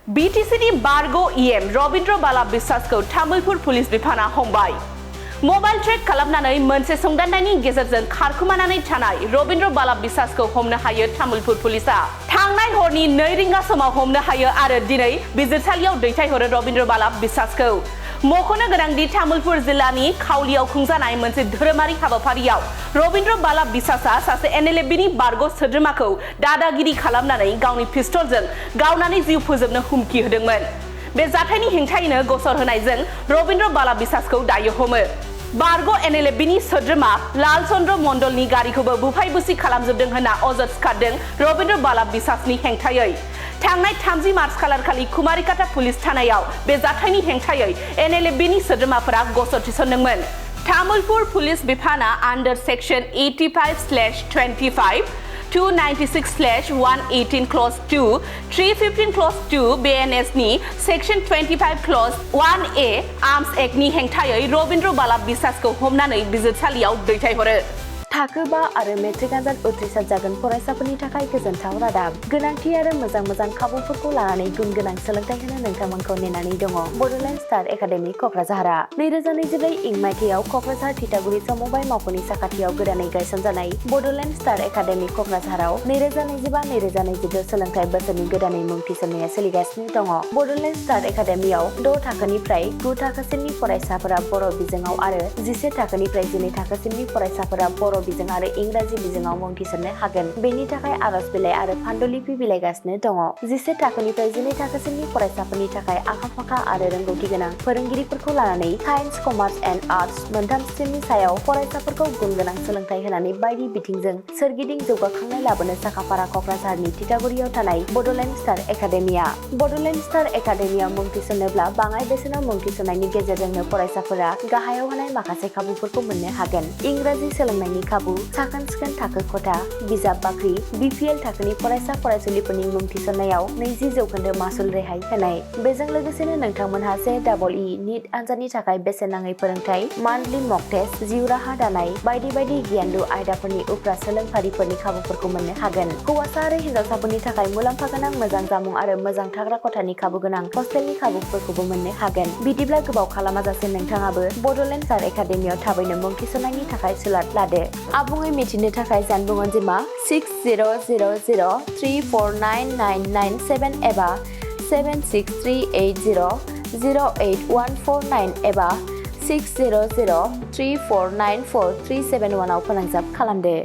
BTCनि बारग' EM रबिन्द्र बाला बिसासखौ Tamulpur police बिफाना हमबाय। मबाइल ट्रेक खालामनानै मोनसे संदाननायनि गेजेरजों खारखोमानानै थानाय रबिन्द्र बाला बिसासखौ हमनो हायो तामुलपुर पुलिसा। थांनाय हरनि 2 रिंगा समाव हमनो हायो आरो दिनै बिजिरसालियाव दैथायहरो रबिन्द्र बाला बिसासखौ। मख'नो गोनांदि तामुलपुर जिल्लानि खावलियाव खुंजानाय मोनसे धोरोमारि हाबाफारियाव रबिन्द्र बाला बिसासआ सासे NLFBनि बारग' सोद्रोमाखौ दादागिरि खालामनानै गावनि पिस्तलजों गावनानै जिउ फोजोबनो हुमखि होदोंमोन। बे जाथायनि हेंथायैनो गसर होनायजों रबिन्द्र बाला बिसासखौ दायो हमो। बारग' NLFBनि सोद्रोमा लाल चन्द्र मण्डलनि गारिखौबो बुफाय बुसि खालामजोबदों होनना अजद सिखारदों रबिन्द्र बाला बिसासनि हेंथायै। थांनाय 30 मार्च खालारखालि कुमारिकाटा पुलिस थानायाव बे जाथायनि हेंथायै NLFBनि सोद्रोमाफोरा गसर थिसनदोंमोन। तामुलपुर पुलिस बिफाना आन्डार सेक्सन 85/25 296/118 क्लज 2 315 क्लज 2 BNS नि सेक्सन 25 क्लज 1A आर्म्स एक्टनि हेंथायै रबिन्द्र बाला बिसासखौ हमनानै बिजिरसालियाव दैथायहरो। थाखो 5 आरो मेट्रिक आनजाद उथ्रिसार जागोन फरायसाफोरनि थाखाय गोजोनथाव रादाब। गोनांथि आरो मोजां खाबुफोरखौ लानानै गुन गोनां सोलोंथाइ होनो नोंथांमोनखौ नेनानै दङ। बड'लेण्ड स्टार एकाडेमि क'क्राझारआ 2024 इं मायथाइयाव क'क्राझार थिथागुरि समबाय मावख'नि साखाथियाव गोदानै गायसनजानाय बड'लेण्ड स्टार एकाडेमि क'क्राझाराव 2025-2026 सोलोंथाइ बोसोरनि गोदानै मुं थिसननाया सोलिगासिनो दङ। बड'लेण्ड स्टार एकाडेमियाव 6 थाखोनिफ्राय 9 थाखोसिमनि फरायसाफोरा बर' बिजोङाव आरो 11 थाखोनिफ्राय 12 थाखोसिमनि फरायसाफोरा बर' बिजों आरो इंराजि बिजोङाव मुं थिसननो हागोन। बेनि थाखाय आर'ज बिलाइ आरो फान्डुलिपि बिलाइगासिनो दङ। 11 थाखोनिफ्राय 12 थाखोसिमनि फरायसाफोरनि थाखाय आखा-फाखा आरो रोंगौथि गोनां फोरोंगिरिफोरखौ लानानै साइन्स, कमार्स एन्ड आर्टस मोनथाम स्ट्रिमनि सायाव फरायसाफोरखौ गुन गोनां सोलोंथाइ होनानै बायदि बिथिंजों सोरगिदिं जौगाखांनाय लाबोनो साखाफारा क'क्राझारनि थिथागुरियाव थानाय Bodoland star academia. Bodoland star एकाडेमियाव मुं थिसननोब्ला बाङाइ बेसेनाव मुं थिसननायनि गेजेरजोंनो फरायसाफोरा गाहायाव होनाय माखासे खाबुफोरखौ मोननो हागोन। इंराजि सोलोंनायनि खाबु, साखोन-सिखोन थाखो खथा, बिजाब बाख्रि, BPL थाखोनि फरायसा फरायसुलिफोरनि मुं थिसननायाव 20% मासुल रेहाय होनाय। बेजों लोगोसेनो नोंथांमोनहा JEE नीट आनजादनि थाखाय बेसेन नाङै फोरोंथाय, मान्थलि मक टेस्ट, जिउ राहा दानाय बायदि आयदाफोरनि उफ्रा सोलोंफारिफोरनि खाबुफोरखौ मोननो हागोन। हौवासा आरो हिन्जावसाफोरनि थाखाय मुलाम्फा गोनां मोजां जामुं आरो मोजां थाग्रा खथानि खाबु गोनां हस्टेलनि खाबुफोरखौबो मोननो हागोन। बिदिब्ला गोबाव खालामाजासे नोंथाङाबो बड'लेण्ड स्टार एकाडेमियाव थाबैनो मुं थिसननायनि थाखाय सुलाद लादो। आबुङै मिथिनो थाखाय जानबुं अनजिमा 6000349997 एबा 7638008149 एबा 6003494371 आव फोनांजाब खालामदो।